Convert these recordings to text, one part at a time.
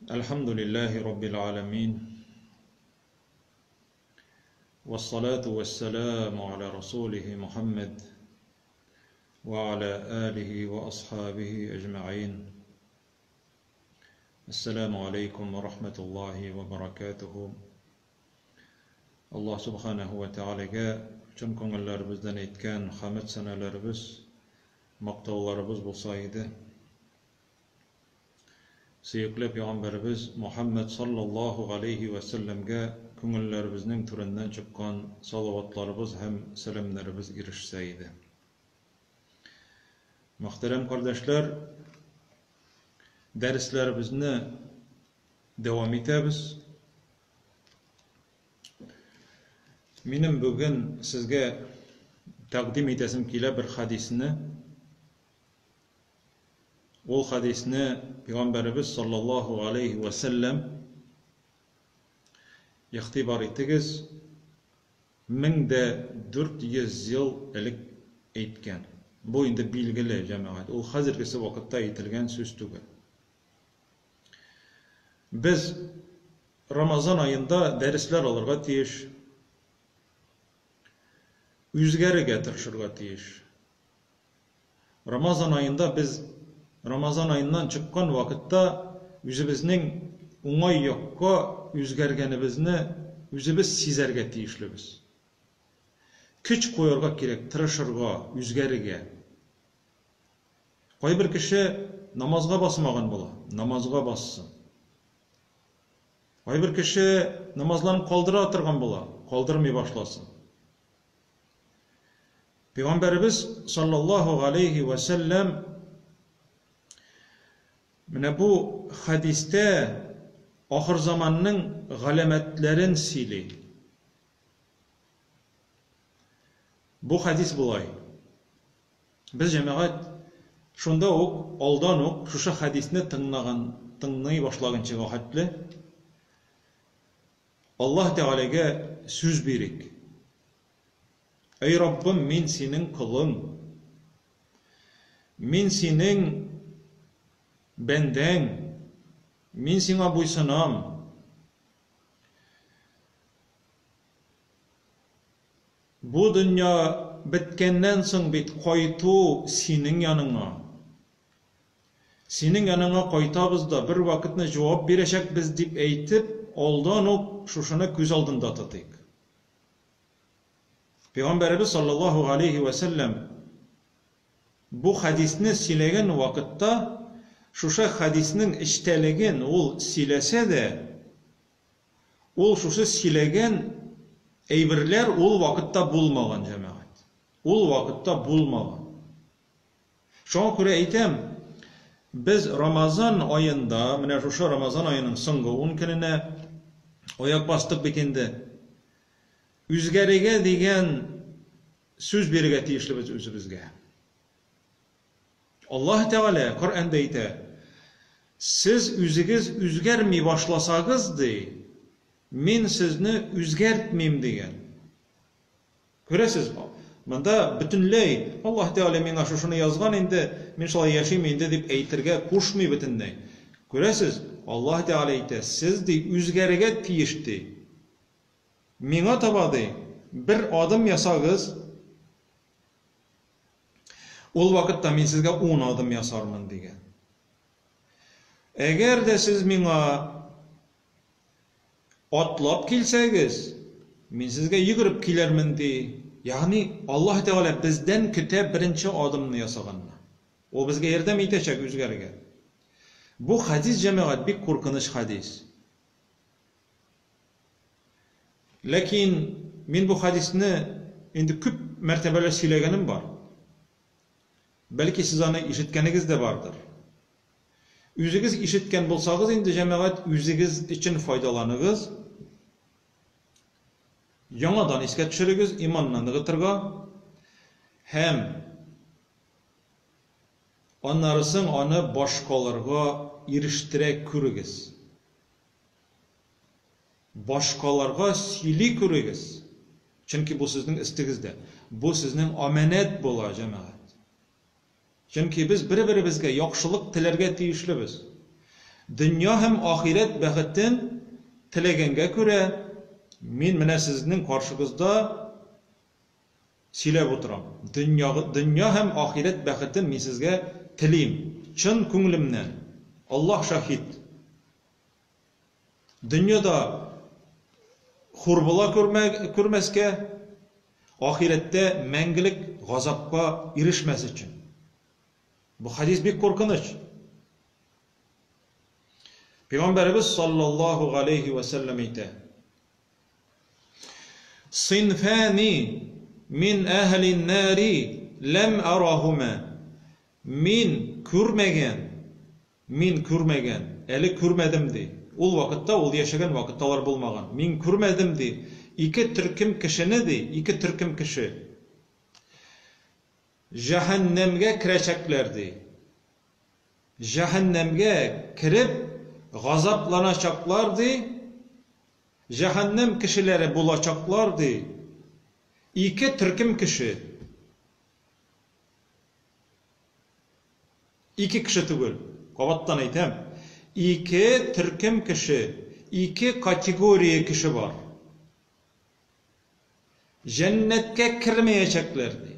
الحمد لله رب العالمين والصلاة والسلام على رسوله محمد وعلى آله وأصحابه أجمعين السلام عليكم ورحمة الله وبركاته Аллаһ Субханаһу ва Тәгаләгә чын күңелләребездән әйткән хәмед-сәналәребез, мактауларыбыз булса иде. Сөекле пәйгамбәребез Мухәммәд саллаллаһу галәйһи вә сәлләмгә күңелләребезнең түреннән чыккан салаватларыбыз һәм сәламнәребез ирешсә иде. Мөхтәрәм кардәшләр, дәресләребезне дәвам итәбез. Минем бүген сезгә тәкъдим итәсем килә бер хәдисне. Ул хәдисне Пәйгамбәребез саллаллаһу алейһи вә сәлләм игътибар итегез, 1400 ел элек әйткән. Бу инде билгеле, җәмәгать. Ул хәзергесе вакытта әйтелгән сүз түгел. Без Рамазан аенда дәресләр алырга тиеш. Үзгәрергә тырышырга тиеш. Рамазан аенда без Рамазан аеннан чыккан вакытта үзебезнең уңай якка үзгәргәнебезне үзебез сизәргә тиешлебез. Көч куярга кирәк, тырышырга, үзгәрергә. Кайбер кеше намазга басмаган була, намазга бассын. Кайбер кеше намазларын калдыра торган була, калдырмый башласын. Пәйгамбәребез саллаллаһу галәйһи вә сәлләм менә бу хәдистә ахырзаманның галәмәтләрен сөйли. Бу хәдис болай. Без, җәмәгать, шунда ук, алдан ук шушы хәдисне тыңнаган, тыңлый башлаганчыга хәтле Аллаһ Тәгаләгә сүз бирик. Әй Раббым, мин синең колың. Мин синең бәндәң. Мин сиңа буйсынам. Бу дөнья беткәннән соң бит кайту синең яныңа. Синең яныңа кайтабыз да, бер вакытны җавап бирәчәкбез, дип әйтеп, алдан ук шушыны күз алдында тотыйк. Пәйгамбәребез саллаллаһу галәйһи вә сәлләм бу хәдисне сөйләгән вакытта шушы хәдиснең эчтәлеген ул сөйләсә дә, Ул шушы сөйләгән әйберләр ул вакытта булмаган, җәмәгать. Ул вакытта булмаган. Шуңа күрә әйтәм, без Рамазан аенда, менә шушы Рамазан аеның соңгы ун көненә аяк бастык бит инде. Үзгәрергә дигән сүз бирергә тиешлебез үзебезгә. Аллаһ Тәгалә Коръәндә әйтә, Сез үзегез үзгәрми башласагыз, ди, мин сезне үзгәртмим, дигән. Күрәсез, монда бөтенләй Аллаһ Тәгалә миңа шушыны язган инде, мин шулай яшим инде дип әйтергә кушмый бөтенләй. Күрәсез, Аллаһ Тәгалә әйтә, сез, ди, үзгәрергә тиеш, ди. Миңа таба, ди, бер адым ясагыз, Ул вакытта мин сезгә ун адым ясармын, дигән. Әгәр дә сез миңа атлап килсәгез, мин сезгә йөгереп килермен, ди. Ягъни Аллаһ Тәгалә бездән көтә беренче адымны ясаганны. Ул безгә ярдәм итәчәк үзгәрергә. Бу хәдис, җәмәгать, бик куркыныч хәдис. Ләкин мин бу хәдисне инде күп мәртәбәләр сөйләгәнем бар. Бәлки сез аны ишеткәнегез дә бардыр. Үзегез ишеткән булсагыз инде, җәмәгать, үзегез өчен файдаланыгыз. Яңадан искә төшерегез, иманны ныгытырга һәм аннары соң аны башкаларга ирештерә күрегез. Башкаларга сөйли күрегез, чөнки бу сезнең өстегездә. Бу сезнең амәнәт була, җәмәгать. Чөнки без бер-беребезгә яхшылык теләргә тиешлебез. Дөнья һәм ахирәт бәхетен теләгәнгә күрә, мин менә сезнең каршыгызда сөйләп утырам. Дөнья, дөнья һәм ахирәт бәхетен мин сезгә телим. Чын күңелемнән. Аллаһ шаһит. Дөньяда хур була күрмә, күрмәскә, ахирәттә мәңгелек газапка ирешмәс өчен. Бу хадис бик куркыныч. Пәйгамбәребез саллаллаһу галәйһи вә сәлләм әйтә. Синфани мин әһлин нари ләм арахума. Мин күрмәгән, мин күрмәгән, әле күрмәдем ди. Ул вакытта, ул яшәгән вакытта алар булмаган. Мин күрмәдем ди. Ике төркем кешене ди, ике төркем кеше. Җәһәннәмгә керәчәкләр ди. Җәһәннәмгә кереп газапланачаклар ди. Җәһәннәм кешеләре булачаклар ди. Ике төркем кеше. Ике кеше түгел, кабаттан әйтәм, ике төркем кеше, ике категория кеше бар. Җәннәткә кермәячәкләр ди.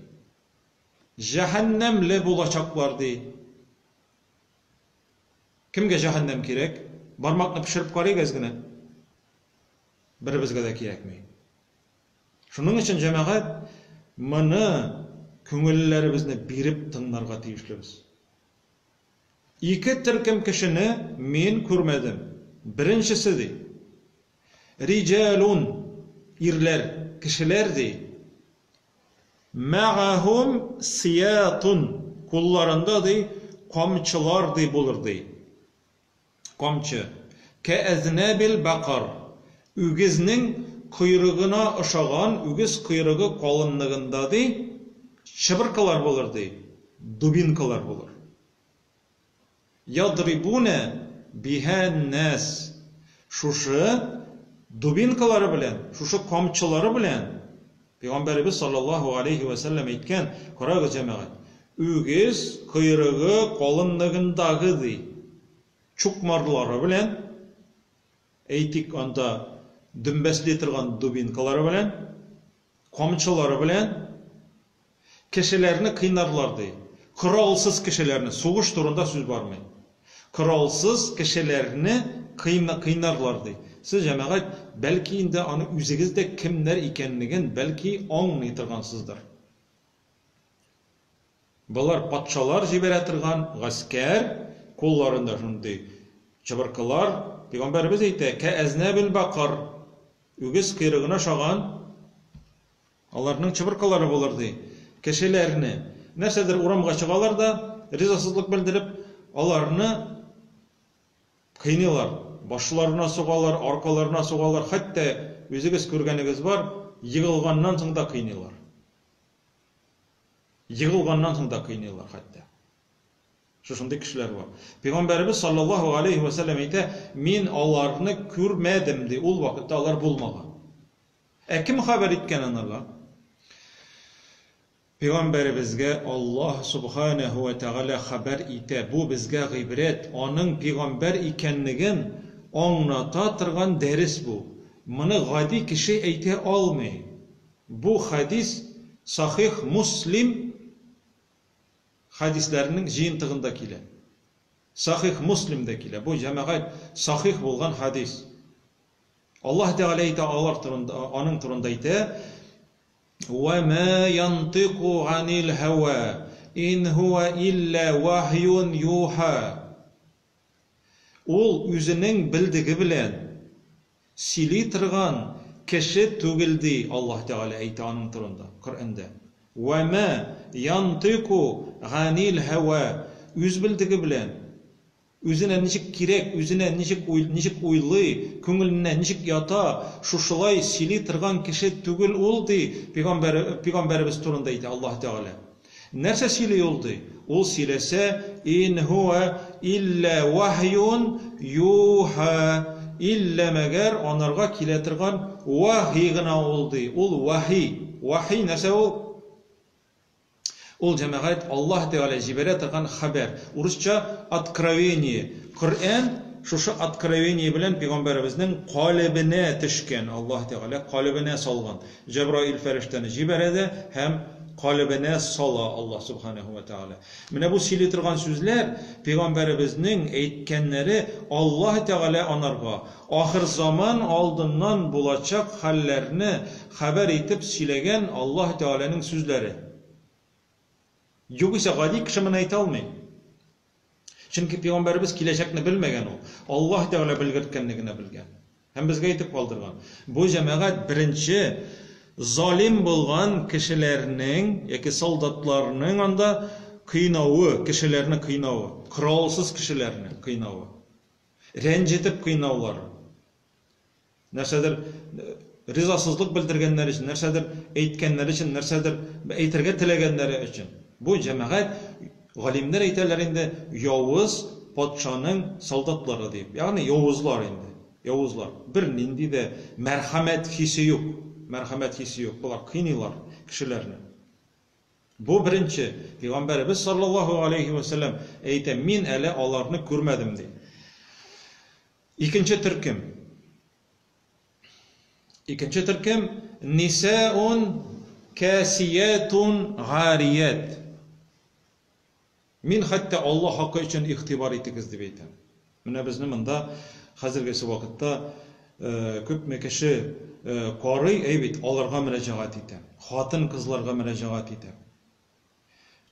Җәһәннәмле булачаклар ди. Кемгә җәһәннәм кирәк? Бармакны пешереп карыйк әз генә. Беребезгә дә кирәкми. Шуның өчен, җәмәгать, моны күңелләребезне биреп тыңларга тиешлебез. Ике төркем кешене мин күрмәдем. Беренчесе ди, Риҗалун, ирләр, кешеләр ди, мәгахум сиятун, кулларында ди, камчылар ди булыр ди. Камчы. Кәәзнәбил бакар, үгезнең койрыгына ошаган, үгез койрыгы калынлыгында ди, чыбыркылар булыр ди, дубинкалар булыр. Ядрибуна биһа ннас. Шушы дубинкалары белән, шушы камчылары белән Пәйгамбәребез саллаллаһу алейһи вә сәлләм әйткән, карагыз, җәмәгать, үгез койрыгы калынлыгындагы ди, чукмарлары белән, әйтик, анда дөмбәсли торган дубинкалары белән, камчылары белән кешеләрне кыйнарлар ди. Коралсыз кешеләрне, сугыш турында сүз бармый. Коралсыз кешеләрне кыйнарлар ди. Сез, җәмәгать, бәлки инде аны үзегез дә кемнәр икәнлеген бәлки аңлый торгансыздыр. Болар патшалар җибәрә торган гаскәр, кулларында шундый чыбыркылар. Пәйгамбәребез әйтә, кәәзнәбил бакар, үгез койрыгына ошаган аларның чыбыркылары булыр ди. Кешеләрне нәрсәдер урамга чыгалар да, ризасызлык белдереп, аларны кыйныйлар. Башларына сугалар, аркаларына сугалар, хәтта үзегез күргәнегез бар, егылганнан соң да кыйныйлар. Егылганнан соң да кыйныйлар хәтта. Шушындый кешеләр бар. Пәйгамбәребез саллаллаһу алейһи вә сәлләм әйтә, мин аларны күрмәдем ди, ул вакытта алар булмаган. Ә кем хәбәр иткән анарга? Пәйгамбәребезгә Аллаһ субханаһу ва тәгалә хәбәр итә. Бу безгә гыйбрәт, аның пәйгамбәр икәнлеген аңлата торган дәрес бу. Моны гади кеше әйтә алмый. Бу хәдис Сахих Муслим хәдисләренең җыентыгында килә. Сахих Муслимдә килә. Бу җәмәгать сахих булган хәдис. Аллаһ Тәгалә әйтә алар турында, аның турында әйтә: "Ва ма янтыку анил һава, ин һуа илля вахьюн юха." Ул үзенең белдеге белән сөйли торган кеше түгел ди, Аллаһ Тәгалә әйтә аның турында Коръәндә. Ва ма янтыку ганил һава, үз белдеге белән Үзенә ничек кирәк, үзенә ничек уй, ничек уйлый, күңеленә ничек ята, шушылай сөйли торган кеше түгел ул, ди, пигамбәр, пигамбәребез турында әйтә Аллаһ Тәгалә. Нәрсә сөйли ул, ди? Ул сөйләсә, ин һуа илля вахьюн юха, илля мәгәр анарга килә торган вахи гына ул, ди. Ул вахи. Вахи нәрсә ул? Ул җәмәгать Аллаһ Тәгалә җибәрә торган хәбәр. Урысча откровение. Коръән шушы откровение белән пәйгамбәребезнең калебенә төшкән, Аллаһ Тәгалә калебенә салган. Җәбраил фәрештәне җибәрә дә һәм калебенә сала Аллаһ Субханаһу ва Тәгалә. Менә бу сөйли торган сүзләр, пәйгамбәребезнең әйткәннәре Аллаһ Тәгалә анарга ахырзаман алдыннан булачак хәлләрне хәбәр итеп сөйләгән Аллаһ Тәгаләнең сүзләре. Югыйсә гади кеше моны әйтә алмый. Чөнки пәйгамбәребез киләчәкне белмәгән ул. Аллаһ Тәгалә белгерткәнне генә белгән. Һәм безгә әйтеп калдырган. Бу җәмәгать беренче залим булган кешеләрнең яки солдатларның анда кыйнавы, кешеләрне кыйнавы, коралсыз кешеләрне кыйнавы, рәнҗетеп кыйнаулары. Нәрсәдер ризасызлык белдергәннәре өчен, нәрсәдер әйткәннәре өчен, нәрсәдер әйтергә теләгәннәре өчен. Бу җәмәгать, галимнәр әйтәләр инде, явыз патшаның солдатлары дип. Ягъни явызлар инде. Явызлар. Бернинди дә мәрхәмәт хисе юк. Мәрхәмәт хисе юк. Болар кыйныйлар кешеләрне. Бу беренче. Пәйгамбәребез саллаллаһу алейхи ва сәлләм әйтә, мин әле аларны күрмәдем ди. Икенче төркем. Икенче төркем нисаун касиятун гарият. Мин хәтта Аллаһ хакы өчен игътибар итегез дип әйтәм. Менә безне монда хәзергесе вакытта күпме кеше карый, әй бит, аларга мөрәҗәгать итәм. Хатын-кызларга мөрәҗәгать итәм.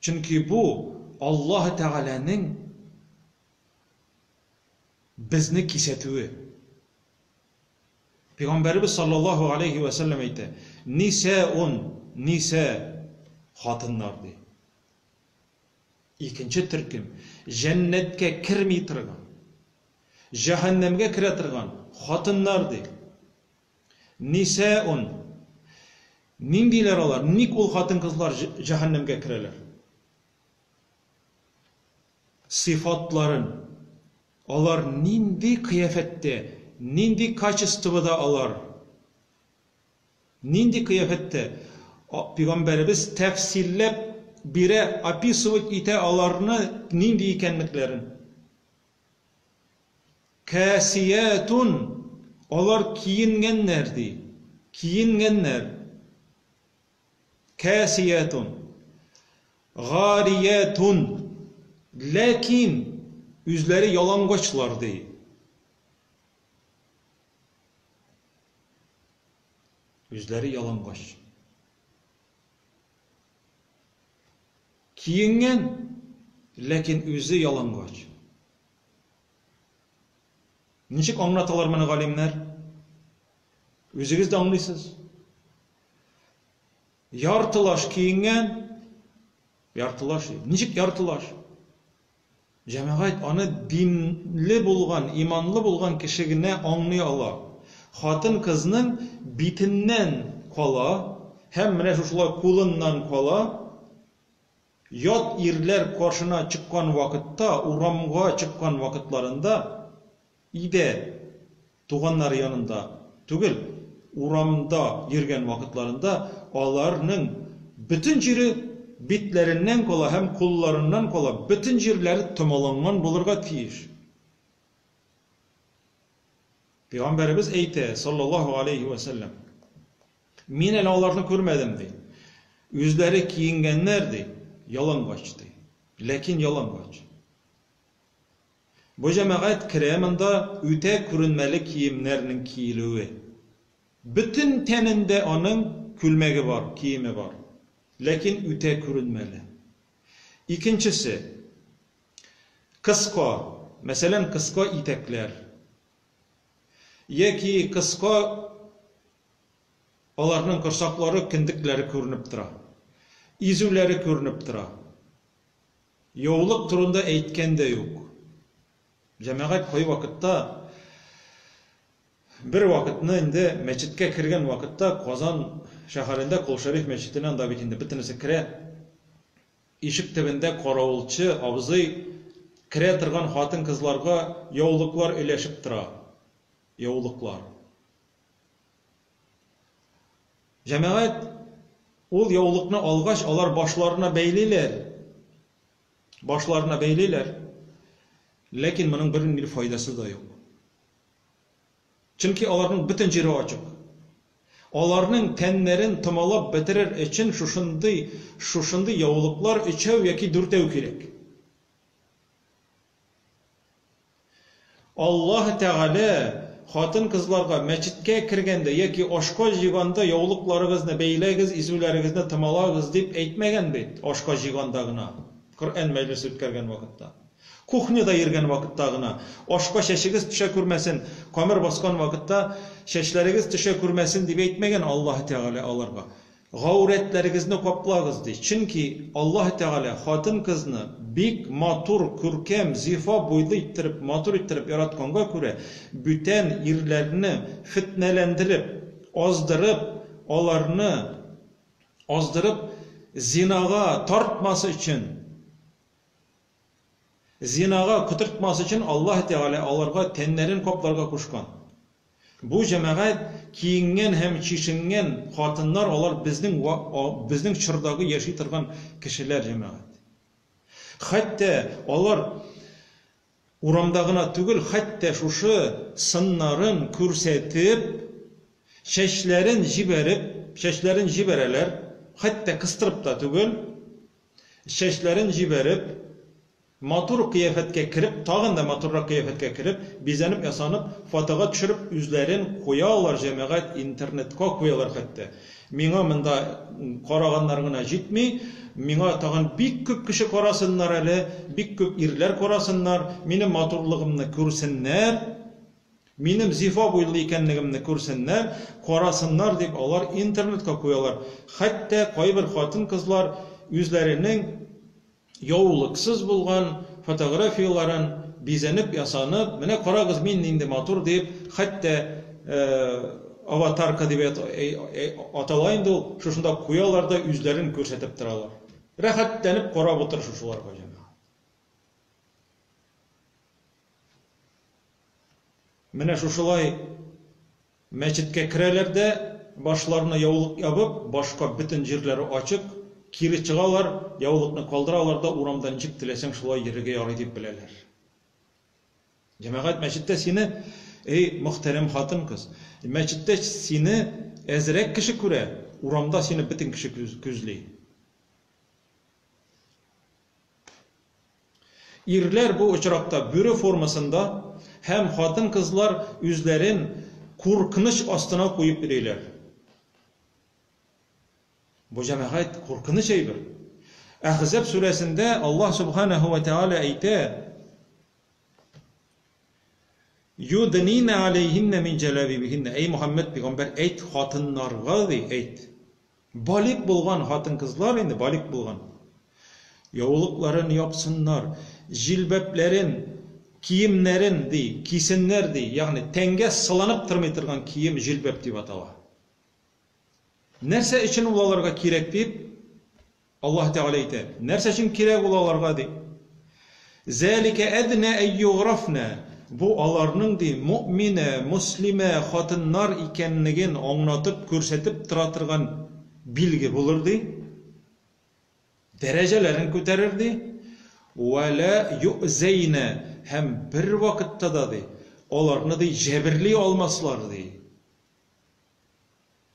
Чөнки бу Аллаһ Тәгаләнең безне кисәтүе. Пәйгамбәребез саллаллаһу алейхи вә сәлләм әйтә, Нисаун, ниса, хатыннар ди. Икенче төркем, җәннәткә керми торган, җәһәннәмгә керә торган хатыннар ди. Нисаун. Ниндиләр алар? Ник ул хатын-кызлар җәһәннәмгә керәләр? Сыйфатларын, алар нинди кыяфәттә, нинди качествода алар, нинди кыяфәттә, Пәйгамбәребез тәфсилләп бирә, описывать итә аларны нинди икәнлекләрен. Кәсиятун, алар киенгәннәр ди, киенгәннәр. Кәсиятун. Гариятун. Ләкин үзләре ялангачлар, ди. Үзләре ялангач. Киенгән, ләкин үзе ялангач. Ничек аңлаталар моны галимнәр? Үзегез дә аңлыйсыз. Яртылаш киенгән, яртылаш. Ничек яртылаш? Җәмәгать аны динле булган, иманлы булган кеше генә аңлый ала. Хатын-кызның битеннән кала һәм менә шушылай кулыннан кала ят ирләр каршына чыккан вакытта, урамга чыккан вакытларында, өйдә туганнары янында түгел, урамда йөргән вакытларында аларның бөтен җире битләреннән кала һәм кулларыннан кала бөтен җирләре томаланган булырга тиеш. Пәйгамбәребез әйтә, саллаллаһу алейхи ва сәлләм, мин әле аларны күрмәдем, ди. Үзләре киенгәннәр, ди, ялангач, ди. Ләкин ялангач. Бу җәмәгать керә монда үтә күренмәле киемнәрнең киелүе. Бөтен тәнендә аның күлмәге бар, киеме бар. Ләкин үтә күренмәле. Икенчесе, кыска, мәсәлән, кыска итәкләр. Яки кыска аларның корсаклары, кендекләре күренеп тора. Изүләре күренеп тора. Яулык турында әйткән дә юк. Җәмәгать кайвакытта, бер вакытны инде мәчеткә кергән вакытта Казан шәһәрендә Кол Шәриф мәчетенә анда бит инде бөтенесе керә. Ишек төбендә каравылчы абзый керә торган хатын-кызларга яулыклар өләшеп тора. Яулыклар. Җәмәгать, ул яулыкны алгач, алар башларына бәйлиләр. Башларына бәйлиләр. Ләкин моның бернинди файдасы да юк. Чөнки аларның бөтен җире ачык. Аларның тәннәрен томалап бетерер өчен шушындый шушындый яулыклар өчәү яки дүртәү кирәк. Аллаһ Тәгалә хатын-кызларга мәчеткә кергәндә яки ашка җыйганда яулыкларыгызны бәйләгез, изүләрегезне томалагыз дип әйтмәгән бит, ашка җыйганда гына, Коръән мәҗлесе үткәргән вакытта. Кухняда йөргән вакытта гына, ашка чәчегез төшә күрмәсен, камыр баскан вакытта чәчләрегез төшә күрмәсен дип әйтмәгән Аллаһ Тәгалә аларга. Гаурәтләрегезне каплагыз, ди. Чөнки Аллаһ Тәгалә хатын-кызны бик матур, күркәм, зифа буйлы иттереп, матур иттереп яратканга күрә, бүтән ирләрне фетнәләндереп, аздырып, аларны аздырып зинага тартмас өчен, Зинага котыртмас өчен Аллаһ Тәгалә аларга тәннәрен капларга кушкан. Бу җәмәгать киенгән һәм чишенгән хатыннар алар безнең безнең чордагы яши торган кешеләр җәмәгать. Хәтта алар урамда гына түгел, хәтта шушы сыннарын күрсәтеп, чәчләрен җибәреп, чәчләрен җибәрәләр, хәтта кыстырып та түгел, Чәчләрен җибәреп, матур кыяфәткә кереп, тагын да матуррак кыяфәткә кереп, бизәнеп-ясанып, фотога төшереп, үзләрен куялар, җәмәгать, интернетка куялар хәтта. Миңа монда караганнар гына җитми, миңа тагын бик күп кеше карасыннар әле, бик күп ирләр карасыннар, минем матурлыгымны күрсеннәр. Минем зифа буйлы икәнлегемне күрсеннәр, карасыннар дип алар интернетка куялар. Хәтта кайбер хатын-кызлар үзләренең яулыксыз булган фотографияләрен бизәнеп-ясанып, менә карагыз, мин нинди матур дип, хәтта аватарка дип атала инде ул, шушында куялар да үзләрен күрсәтеп торалар. Рәхәтләнеп карап утыр шушыларга, җәмәгать. Менә шушылай мәчеткә керәләр дә, башларына яулык ябып, башка бөтен җирләре ачык, кире чыгалар, яулыкны калдыралар да, урамда ничек теләсәң шулай йөрергә ярый дип беләләр. Җәмәгать, мәчеттә сине, эй, мөхтәрәм хатын-кыз, мәчеттә сине әзрәк кеше күрә, урамда сине бөтен кеше күзли. Ирләр бу очракта бүре формасында һәм хатын-кызлар үзләрен куркыныч астына куеп йөриләр. Бу җәмәгать куркыныч әйбер. Әхзәб сүрәсендә Аллаһ Субханаһу ва Тааля әйтә, Юднина алейһиннә мин җәләбибиһиннә. Әй Мөхәммәд пәйгамбәр, әйт хатыннарга ди, әйт. Балигъ булган хатын-кызлар инде, балигъ булган. Яулыкларын япсыннар, җилбәпләрен, киемнәрен, ди, кисеннәр, ди, ягъни тәнгә сыланып тормый торган кием җилбәп дип атала. Нәрсә өчен ул аларга кирәк дип, Аллаһ Тәгалә әйтә, нәрсә өчен кирәк ул аларга ди. Зәликә әднә әй юграфнә. Бу аларның ди мөэминә, мөслимә хатыннар икәнлеген аңлатып, күрсәтеп тора торган билге булыр ди. Дәрәҗәләрен күтәрер ди. Вә лә юзәйнә һәм бервакытта да ди аларны ди җәберли алмаслар ди.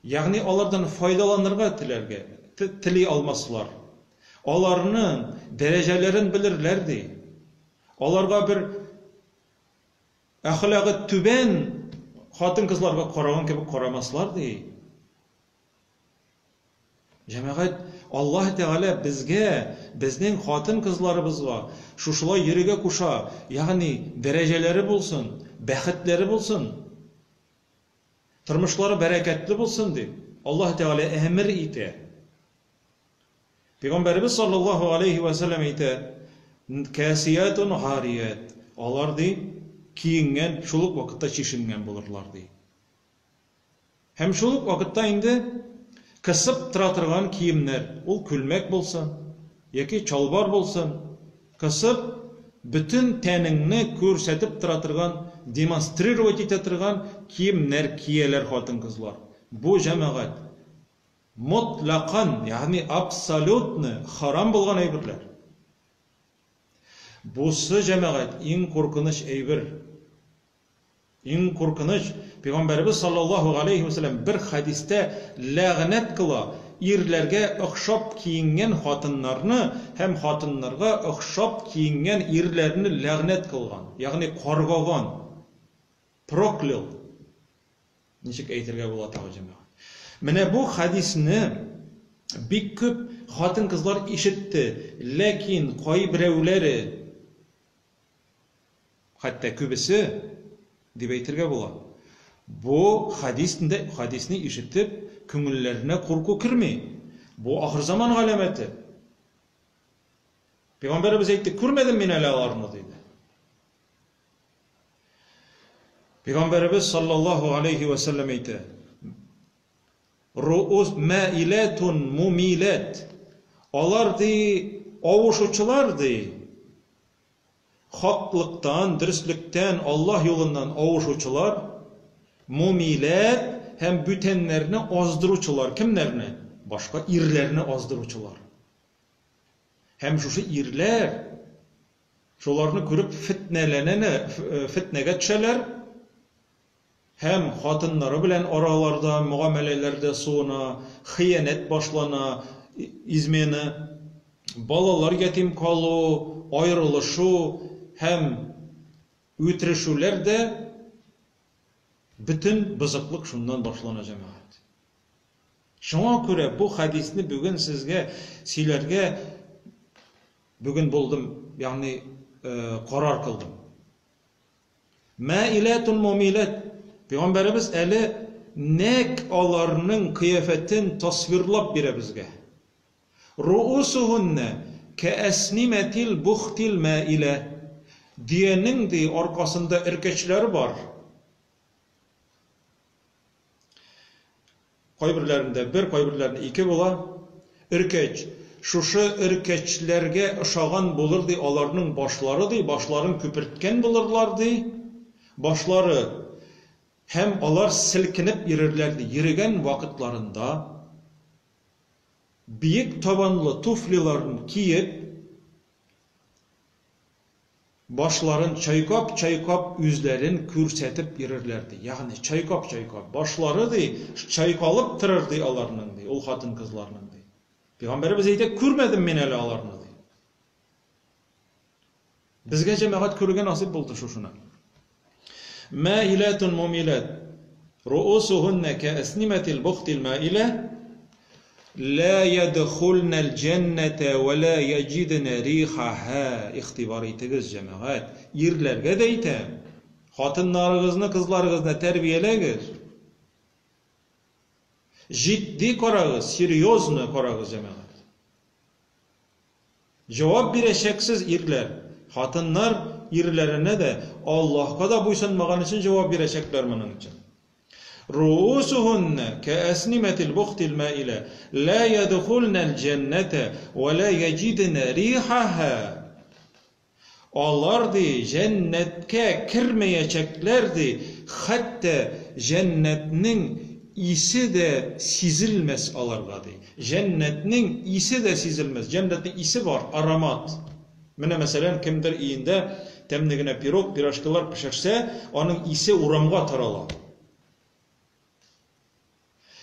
Ягъни алардан файдаланырга теләргә, тели алмаслар. Аларның дәрәҗәләрен белерләр, ди. Аларга бер әхлагы түбән хатын-кызларга караган кебек карамаслар, ди. Җәмәгать, Аллаһ Тәгалә безгә, безнең хатын-кызларыбызга шушылай йөрергә куша, ягъни дәрәҗәләре булсын, бәхетләре булсын. Тормышлары бәрәкәтле булсын дип, Аллаһ Тәгалә әмер итә. Пәйгамбәребез саллаллаһу алейһи вә сәлләм әйтә, Кәсиятун гарият. Алар ди, киенгән, шул ук вакытта чишенгән булырлар ди. Һәм шул ук вакытта инде кысып тора торган киемнәр, ул күлмәк булсын, яки чалбар булсын, кысып, бөтен тәнеңне күрсәтеп тора торган, демонстрировать итә торган киемнәр кияләр хатын-кызлар. Бу, җәмәгать, мотлакан, ягъни абсолютно харам булган әйберләр. Бусы, җәмәгать, иң куркыныч әйбер. Иң куркыныч, Пәйгамбәребез саллаллаһу галәйһи вә сәлләм бер хәдистә ләгънәт кыла, ирләргә охшап киенгән хатыннарны һәм хатыннарга охшап киенгән ирләрне ләгънәт кылган, ягъни каргаган, проклял. Ничек әйтергә була тагы, җәмәгать? Менә бу хәдисне бик күп хатын-кызлар ишетте, ләкин кайберәүләре, хәтта күбесе дип әйтергә була, бу хәдисне, хәдисне ишетеп, күңелләренә курку керми. Бу ахырзаман галәмәте. Пәйгамбәребез әйтте, күрмәдем мин әле аларны, диде. Пәйгамбәребез саллаллаһу алейхи вә сәлләм әйтә, Руус маилатун мумилат. Алар ди, авышучылар ди, Хаклыктан, дөреслектән, Аллаһ юлыннан авышучылар, мумиләт һәм бүтәннәрне аздыручылар. Кемнәрне? Башка ирләрне аздыручылар. Һәм шушы ирләр шуларны күреп фетнәләнә, фетнәгә төшәләр Һәм хатыннары белән араларда, мөгамәләләрдә суына, хыянәт башлана, измена, балалар ятим калу, аерылышу һәм үтерешүләр дә, бөтен бозыклык шуннан башлана, җәмәгать. Шуңа күрә бу хәдисне бүген сезгә сөйләргә бүген булдым, ягъни карар кылдым. Мәиләтун мумиләт. Пәйгамбәребез әле нәкъ аларның кыяфәтен тасвирлап бирә безгә. Руусуһуннә кәәснимәтил бухтил мәилә. Дөянең, ди, аркасында өркәчләре бар. Кайберләрендә бер, кайберләрендә ике була. Өркәч. Шушы өркәчләргә ошаган булыр, ди, аларның башлары, ди, башларын күперткән булырлар, ди, башлары. Һәм алар селкенеп йөрерләр, ди. Йөрегән вакытларында биек табанлы туфлиларын киеп, Башларын чайкап-чайкап үзләрен күрсәтеп йөрерләр, ди. Ягъни чайкап-чайкап. Башлары, ди, чайкалып торыр, ди, аларның, ди, ул хатын-кызларның, ди. Пәйгамбәребез әйтә, күрмәдем мин әле аларны, ди. Безгә җәмәгать күрергә насыйп булды шушыны. Мәиләтун мумиләт. Руусуһунна кәәснимәтил бухтил мәилә. Лә ядхулнал җәннәтә вә лә яҗиднә рихаһа. Игътибар итегез, җәмәгать. Ирләргә дә әйтәм. Хатыннарыгызны, кызларыгызны тәрбияләгез. Җитди карагыз, серьезно карагыз, җәмәгать. Җавап бирәчәксез, ирләр. Хатыннар ирләренә дә, Аллаһка да буйсынмаган өчен җавап бирәчәкләр моның өчен. Руусуһунна кәәснимәтил бухтил мәилә, лә ядхулнәл җәннәтә вә лә яҗиднә рихаһа. Алар, ди, җәннәткә кермәячәкләр, ди, хәтта җәннәтнең исе дә сизелмәс аларга, ди. Җәннәтнең исе дә сизелмәс. Җәннәтнең исе бар, аромат. Менә, мәсәлән, кемдер өендә тәмле генә пирог, пирожкилар пешерсә, аның исе урамга тарала.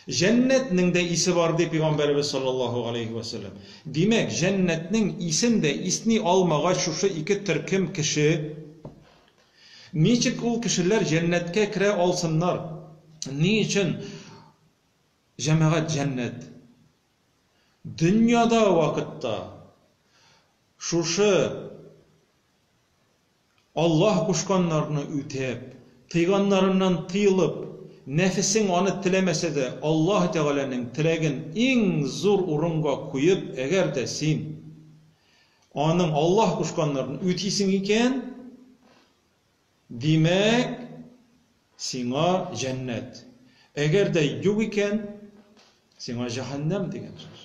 Җәннәтнең дә исе бар, ди пәйгамбәребез саллаллаһу галәйһи вә сәлләм. Димәк, җәннәтнең исен дә исни алмагач шушы ике төркем кеше, ничек ул кешеләр җәннәткә керә алсыннар? Ни өчен, җәмәгать, җәннәт? Дөньяда вакытта шушы Аллаһ кушканнарны үтәп, тыйганнарыннан тыелып, нәфесең аны теләмәсә дә, Аллаһ Тәгаләнең теләген иң зур урынга куеп, әгәр дә син Аның, Аллаһ кушканнарын үтисең икән, димәк, сиңа җәннәт. Әгәр дә юк икән, сиңа җәһәннәм дигән сүз.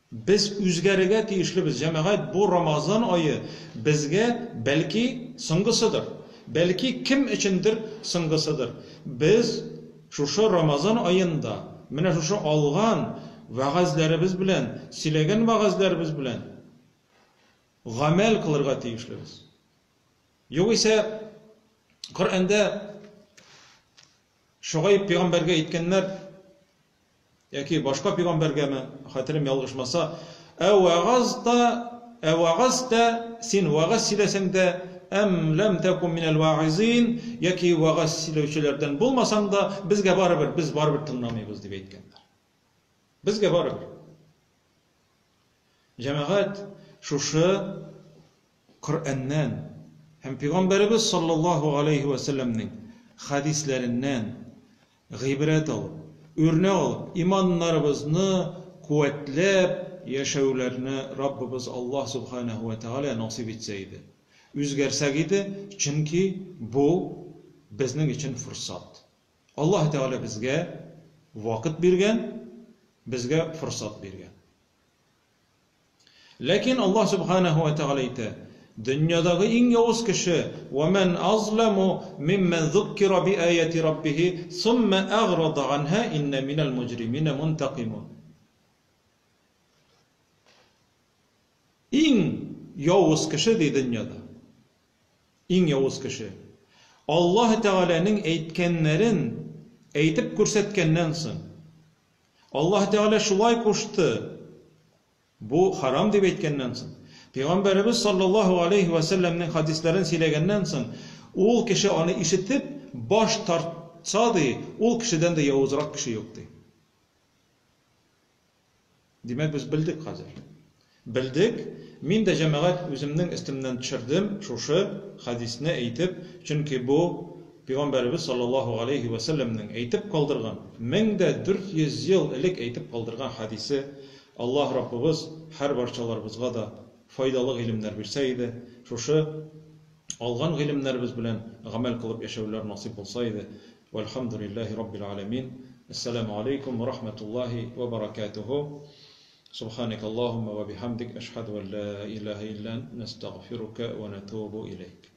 Без үзгәрергә тиешлебез, җәмәгать, бу Рамазан ае безгә, бәлки, соңгысыдыр. Бәлки, кем өчендер соңгысыдыр. Без шушы Рамазан аенда, менә шушы алган вәгазьләребез белән, сөйләгән вәгазьләребез белән, Гамәл кылырга тиешлебез. Югыйсә, Коръәндә Шугайб пәйгамбәргә әйткәннәр, яки башка пәйгамбәргәме, хәтерем ялгышмаса, Ә вәгазта, ә вәгазтә, син вәгазь сөйләсәң дә, әм ләм тәкун минәл вәгизин, яки вәгазь сөйләүчеләрдән булмасаң да, безгә барыбер, без барыбер тыңламыйбыз, дип әйткәннәр. Безгә барыбер. Җәмәгать, шушы Коръәннән һәм Пәйгамбәребез саллаллаһу галәйһи вә сәлләмнең хәдисләреннән гыйбрәт алып, үрнәк алып, иманнарыбызны куәтләп яшәүләрне Раббыбыз Аллаһ Сүбхәнәһү вә Тәгалә насыйп итсә иде. Үзгәрсәк иде, чөнки бу безнең өчен форсат. Аллаһ Тәгалә безгә вакыт биргән, безгә форсат биргән. Ләкин Аллаһ Сүбхәнәһү вә Тәгалә әйтә, дөньядагы иң явыз кеше, Вә мән азламу миммән зуккира би аяти раббихи сумма әгърада анһа инна минәл муҗримина мунтакимун. Иң явыз кеше ди дөньяда. Иң явыз кеше. Аллаһ Тәгаләнең әйткәннәрен әйтеп күрсәткәннән соң, Аллаһ Тәгалә шулай кушты, бу харам дип әйткәннән соң, Пәйгамбәребез саллаллаһу алейһи вә сәлләмнең хадисләрен сөйләгәннән соң, ул кеше аны ишетеп, баш тартса, ди, ул кешедән дә явызрак кеше юк, ди. Димәк, без белдек хәзер. Белдек, мин дә, җәмәгать, үземнең өстемнән төшердем шушы хәдисне әйтеп, чөнки бу Пәйгамбәребез саллаллаһу галәйһи вә сәлләмнең әйтеп калдырган, 1400 ел элек әйтеп калдырган хәдисе. Аллаһ Раббыбыз һәрбарчаларыбызга да файдалы гыйлемнәр бирсә иде, шушы алган гыйлемнәребез белән гамәл кылып яшәүләр насыйп булса иде. Вәлхәмдүлилләһи раббил галәмин. Әссәламү галәйкүм вә рахмәтуллаһи вә бәрәкәтүһү. Субханәкә Аллаһуммә вә бихәмдик, әшһәдү ән лә иләһә илля әнт, нәстәгъфирука вә нәтүбү иләйк.